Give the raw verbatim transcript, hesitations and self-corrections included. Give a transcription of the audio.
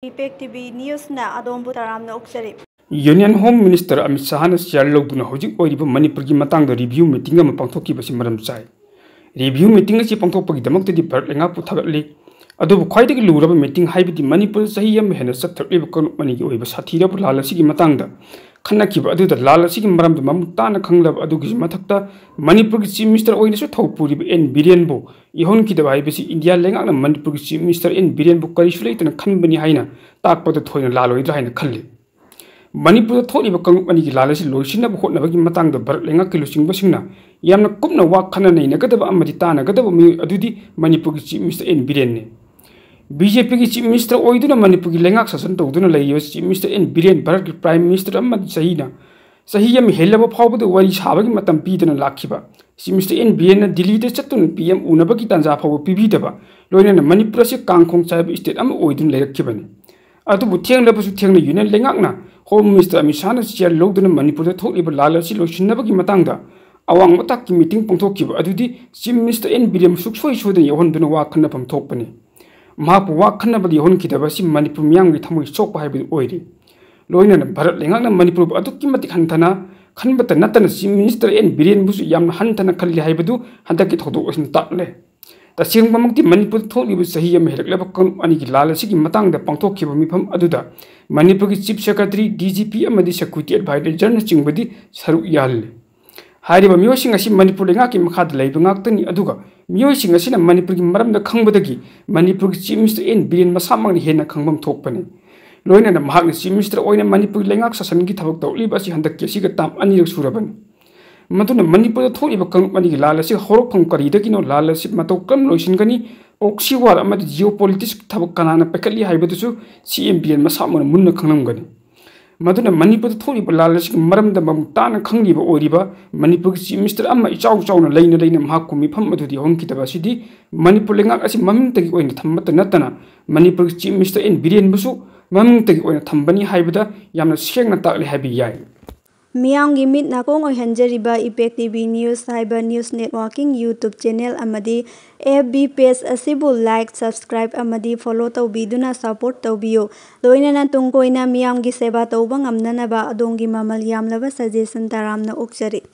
Impact TV ꯅ꯭ꯌꯨꯁꯅ ꯑꯗꯣꯝꯕꯨ ꯇꯔꯥꯝꯅ ꯑꯣꯛꯆꯔꯤ꯫ Union Home Minister ꯑꯃꯤꯠ ꯁꯍꯥꯅ ꯆꯤꯌꯥꯔ ꯂꯧꯗꯨꯅ ꯍꯧꯖꯤꯛ ꯑꯣꯏꯔꯤꯕ ꯃꯅꯤꯄꯨꯔꯒꯤ ꯃꯇꯥꯡꯗ ꯔꯤꯚꯤꯌꯨ ꯃꯤꯇꯤꯡ ꯑꯃ ꯄꯥꯡꯊꯣꯛꯈꯤꯕꯁꯤ ꯃꯔꯝ ꯆꯥꯏ꯫ ꯔꯤꯚꯤꯌꯨ ꯃꯤꯇꯤꯡ ꯑꯁꯤ ꯄꯥꯡꯊꯣꯛꯄꯒꯤꯗꯃꯛꯇꯗꯤ ꯚꯥꯔꯠ ꯂꯩꯉꯥꯛꯄꯨ ꯊꯥꯒꯠꯂꯤ꯫ ꯑꯗꯨꯕꯨ ꯈ꯭ꯋꯥꯏꯗꯒꯤ ꯂꯨꯔꯕ ꯃꯤꯇꯤꯡ ꯍꯥꯏꯕꯗꯤ ꯃꯅꯤꯄꯨꯔꯗ ꯆꯍꯤ ꯑꯃ ꯍꯦꯟꯅ ꯆꯠꯊꯔꯛꯂꯤꯕ ꯀꯥꯡꯂꯨꯞ ꯑꯅꯤꯒꯤ ꯑꯣꯏꯕ ꯁꯥꯊꯤꯔꯕ ꯂꯥꯜ ꯑꯁꯤꯒꯤ ꯃꯇꯥꯡꯗ ꯈꯟꯅꯈꯤꯕ ꯑꯗꯨꯗ ꯂꯥꯜ ꯑꯁꯤꯒꯤ ꯃꯔꯝꯗ ꯃꯃꯨꯠ ꯇꯥꯅ ꯈꯪꯂꯕ ꯑꯗꯨꯒꯤꯁꯨ ꯃꯊꯛꯇ ꯃꯅꯤꯄꯨꯔꯒꯤ Chief Minister ꯑꯣꯏꯅꯁꯨ ꯊꯧ ꯄꯨꯔꯤꯕ ꯑꯦꯟ ꯕꯤꯔꯦꯟꯕꯨ ꯏꯍꯣꯟꯈꯤꯗꯕ ꯍꯥꯏꯕꯁꯤ ꯏꯟꯗꯤꯌꯥ ꯂꯩꯉꯥꯛꯅ ꯃꯅꯤꯄꯨꯔꯒꯤ Chief Minister ꯑꯦꯟ ꯕꯤꯔꯦꯟꯕꯨ ꯀꯔꯤꯁꯨ ꯂꯩꯇꯅ ꯈꯟꯕꯅꯤ ꯍꯥꯏꯅ ꯇꯥꯛꯄꯗ ꯊꯣꯏꯅ ꯂꯥꯜꯂꯣꯏꯗ꯭ꯔꯥ ꯍꯥꯏꯅ ꯈꯜꯂꯤ꯫ ꯃꯅꯤꯄꯨꯔꯗ ꯊꯣꯛꯂꯤꯕ ꯀꯥꯡꯂꯨꯞ ꯑꯅꯤꯒꯤ ꯂꯥꯜ ꯑꯁꯤ ꯂꯣꯏꯁꯤꯟꯅꯕ ꯍꯣꯠꯅꯕꯒꯤ ꯃꯇꯥꯡꯗ ꯚꯥꯔꯠ ꯂꯩꯉꯥꯛꯀꯤ ꯂꯨꯆꯤꯡꯕꯁꯤꯡꯅ ꯌꯥꯝꯅ ꯀꯨꯞꯅ ꯋꯥ ꯈꯟꯅ ꯅꯩꯅꯒꯗꯕ ꯑꯃꯗꯤ ꯇꯥꯟꯅꯒꯗꯕ ꯃꯤꯑꯣꯏ ꯑꯗꯨꯗꯤ ꯃꯅꯤꯄꯨꯔꯒꯤ Chief Minister ꯑꯦꯟ ꯕꯤꯔꯦꯟꯅꯤ꯫ ꯕꯤ ꯖꯦ ꯄꯤꯒꯤ Chief Minister ꯑꯣꯏꯗꯨꯅ ꯃꯅꯤꯄꯨꯔꯒꯤ ꯂꯩꯉꯥꯛ ꯁꯥꯁꯟ ꯇꯧꯗꯨꯅ ꯂꯩꯔꯤꯕ Chief Minister ꯑꯦꯟ ꯕꯤꯔꯦꯟ ꯚꯥꯔꯠꯀꯤ Prime Minister ꯑꯃꯗꯤ ꯆꯍꯤꯅ, ꯆꯍꯤ ꯑꯃ ꯍꯦꯜꯂꯕ ꯐꯥꯎꯕꯗ ꯋꯥꯔꯤ ꯁꯥꯕꯒꯤ ꯃꯇꯝ ꯄꯤꯗꯅ ꯂꯥꯛꯈꯤꯕ Chief Minister ꯑꯦꯟ ꯕꯤꯔꯦꯟꯅ ꯗꯤꯜꯂꯤꯗ ꯆꯠꯇꯨꯅ ꯄꯤ ꯑꯦꯝ ꯎꯅꯕꯒꯤ ꯇꯥꯟꯖꯥ ꯐꯥꯎꯕ ꯄꯤꯕꯤꯗꯕ, ꯂꯣꯏꯅꯅ ꯃꯅꯤꯄꯨꯔ ꯑꯁꯤ ꯀꯥꯡ ꯈꯣꯡ ꯆꯥꯏꯕ state ꯑꯃ ꯑꯣꯏꯗꯨꯅ ꯂꯩꯔꯛꯈꯤꯕꯅꯤ꯫ ꯑꯗꯨꯕꯨ ꯊꯦꯡꯂꯕꯁꯨ ꯊꯦꯡꯅ Union ꯂꯩꯉꯥꯛꯅ Home Minister ꯑꯃꯤꯠ ꯁꯍꯥꯅ ꯆꯤꯌꯥꯔ ꯂꯧꯗꯨꯅ ꯃꯅꯤꯄꯨꯔꯗ ꯊꯣꯛꯂꯤꯕ ꯂꯥꯜ ꯑꯁꯤ ꯂꯣꯏꯁꯤꯟꯅꯕꯒꯤ ꯃꯇꯥꯡꯗ ꯑꯋꯥꯡꯕ ꯊꯥꯛꯀꯤ ꯃꯤꯇꯤꯡ ꯄꯥꯡꯊꯣꯛꯈꯤꯕ ꯑꯗꯨꯗꯤ Chief Minister ꯑꯦꯟ ꯕꯤꯔꯦꯟꯕꯨ ꯁꯨꯛꯁꯣꯏ ꯁꯣꯏꯗꯅ ꯌꯥꯎꯍꯟꯗꯨꯅ ꯋꯥ ꯈꯟꯅꯐꯝ ꯊꯣꯛꯄꯅꯤ꯫ ꯃꯍꯥꯛꯄꯨ ꯋꯥ ꯈꯟꯅꯕꯗ ꯌꯥꯎꯍꯟꯈꯤꯗꯕ ꯑꯁꯤ ꯃꯅꯤꯄꯨꯔ ꯃꯤꯌꯥꯝꯒꯤ ꯊꯃꯣꯏ ꯁꯣꯛꯄ ꯍꯥꯏꯕꯗꯨ ꯑꯣꯏꯔꯤ꯫ ꯂꯣꯏꯅꯅ ꯚꯥꯔꯠ ꯂꯩꯉꯥꯛꯅ ꯃꯅꯤꯄꯨꯔꯕꯨ ꯑꯗꯨꯛꯀꯤ ꯃꯇꯤꯛ ꯍꯟꯊꯅ ꯈꯟꯕꯇ ꯅꯠꯇꯅ Chief Minister ꯑꯦꯟ ꯕꯤꯔꯦꯟꯕꯨꯁꯨ ꯌꯥꯝꯅ ꯍꯟꯊꯅ ꯈꯜꯂꯤ ꯍꯥꯏꯕꯗꯨ ꯍꯟꯗꯛꯀꯤ ꯊꯧꯗꯣꯛ ꯑꯁꯤꯅ ꯇꯥꯛꯂꯦ꯫ ꯇꯁꯦꯡꯕꯃꯛꯇꯤ ꯃꯅꯤꯄꯨꯔꯗ ꯊꯣꯛꯂꯤꯕ ꯆꯍꯤ ꯑꯃ ꯍꯦꯜꯂꯛꯂꯕ ꯀꯥꯡꯂꯨꯞ ꯑꯅꯤꯒꯤ ꯂꯥꯜ ꯑꯁꯤꯒꯤ ꯃꯇꯥꯡꯗ ꯄꯥꯡꯊꯣꯛꯈꯤꯕ ꯃꯤꯐꯝ ꯑꯗꯨꯗ ꯃꯅꯤꯄꯨꯔꯒꯤ Chief Secretary, D G P ꯑꯃꯗꯤ Security Advisorꯅꯆꯤꯡꯕꯗꯤ ꯁꯔꯨꯛ ꯌꯥꯍꯜꯂꯤ꯫ ꯍꯥꯏꯔꯤꯕ ꯃꯤꯑꯣꯏꯁꯤꯡ ꯑꯁꯤ ꯃꯅꯤꯄꯨꯔ ꯂꯩꯉꯥꯛꯀꯤ ꯃꯈꯥꯗ ꯂꯩꯕ ꯉꯥꯛꯇꯅꯤ, ꯑꯗꯨꯒ ꯃꯤꯑꯣꯏꯁꯤꯡ ꯑꯁꯤꯅ ꯃꯅꯤꯄꯨꯔꯒꯤ ꯃꯔꯝꯗ ꯈꯪꯕꯗꯒꯤ ꯃꯅꯤꯄꯨꯔꯒꯤ Chief Minister ꯑꯦꯟ ꯕꯤꯔꯦꯟ ꯃꯁꯥꯃꯛꯅ ꯍꯦꯟꯅ ꯈꯪꯐꯝ ꯊꯣꯛꯄꯅꯤ꯫ ꯂꯣꯏꯅꯅ ꯃꯍꯥꯛꯅ Chief Minister ꯑꯣꯏꯅ ꯃꯅꯤꯄꯨꯔꯒꯤ ꯂꯩꯉꯥꯛ ꯁꯥꯁꯟꯒꯤ ꯊꯕꯛ ꯇꯧꯔꯛꯂꯤꯕ ꯑꯁꯤ ꯍꯟꯗꯛꯀꯤ ꯑꯁꯤꯒ term ꯑꯅꯤꯔꯛ ꯁꯨꯔꯕꯅꯤ꯫ ꯃꯗꯨꯅ ꯃꯅꯤꯄꯨꯔꯗ ꯊꯣꯛꯂꯤꯕ ꯀꯥꯡꯂꯨꯞ ꯑꯅꯤꯒꯤ ꯂꯥꯜ ꯑꯁꯤ ꯍꯧꯔꯛꯐꯝ ꯀꯔꯤꯗꯒꯤꯅꯣ, ꯂꯥꯜ ꯑꯁꯤ ꯃꯇꯧ ꯀꯔꯝꯅ ꯂꯣꯏꯁꯤꯟꯒꯅꯤ, proxy war ꯑꯃꯗꯤ geopolitics ꯊꯕꯛ ꯀꯅꯥꯅ ꯄꯥꯏꯈꯠꯂꯤ ꯍꯥꯏꯕꯗꯨꯁꯨ ꯁꯤ ꯑꯦꯝ ꯕꯤꯔꯦꯟ ꯃꯁꯥꯃꯛꯅ ꯃꯨꯟꯅ ꯈꯪꯂꯝꯒꯅꯤ꯫ ꯃꯗꯨꯅ ꯃꯅꯤꯄꯨꯔꯗ ꯊꯣꯛꯂꯤꯕ ꯂꯥꯜ ꯑꯁꯤꯒꯤ ꯃꯔꯝꯗ ꯃꯃꯨꯠ ꯇꯥꯅ ꯈꯪꯂꯤꯕ ꯑꯣꯏꯔꯤꯕ ꯃꯅꯤꯄꯨꯔꯒꯤ Chief Minister ꯑꯃ ꯏꯆꯥꯎ ꯆꯥꯎꯅ ꯂꯩꯅ ꯂꯩꯅ ꯃꯍꯥꯛꯄꯨ ꯃꯤꯐꯝ ꯑꯗꯨꯗ ꯌꯥꯎꯍꯟꯈꯤꯗꯕ ꯑꯁꯤꯗꯤ ꯃꯅꯤꯄꯨꯔ ꯂꯩꯉꯥꯛ ꯑꯁꯤ ꯃꯃꯤꯡꯇꯒꯤ ꯑꯣꯏꯅ ꯊꯝꯕꯇ ꯅꯠꯇꯅ ꯃꯅꯤꯄꯨꯔꯒꯤ Chief Minister ꯑꯦꯟ ꯕꯤꯔꯦꯟꯕꯨꯁꯨ ꯃꯃꯤꯡꯇꯒꯤ ꯑꯣꯏꯅ ꯊꯝꯕꯅꯤ ꯍꯥꯏꯕꯗ ꯌꯥꯝꯅ ꯁꯦꯡꯅ ꯇꯥꯛꯂꯦ ꯍꯥꯏꯕ ꯌꯥꯏ꯫ ꯃꯤꯌꯥꯝꯒꯤ ꯃꯤꯠ ꯅꯥꯀꯣꯡ ꯑꯣꯏꯍꯟꯖꯔꯤꯕ Impact T V News ꯍꯥꯏꯕ news networking YouTube channel ꯑꯃꯗꯤ F B page ꯑꯁꯤꯕꯨ like, subscribe ꯑꯃꯗꯤ follow ꯇꯧꯕꯤꯗꯨꯅ support ꯇꯧꯕꯤꯌꯨ꯫ ꯂꯣꯏꯅꯅ ꯇꯨꯡ ꯀꯣꯏꯅ ꯃꯤꯌꯥꯝꯒꯤ ꯁꯦꯕꯥ ꯇꯧꯕ ꯉꯝꯅꯅꯕ ꯑꯗꯣꯝꯒꯤ ꯃꯃꯜ ꯌꯥꯝꯂꯕ suggestion ꯇꯔꯥꯝꯅ ꯑꯣꯛꯆꯔꯤ꯫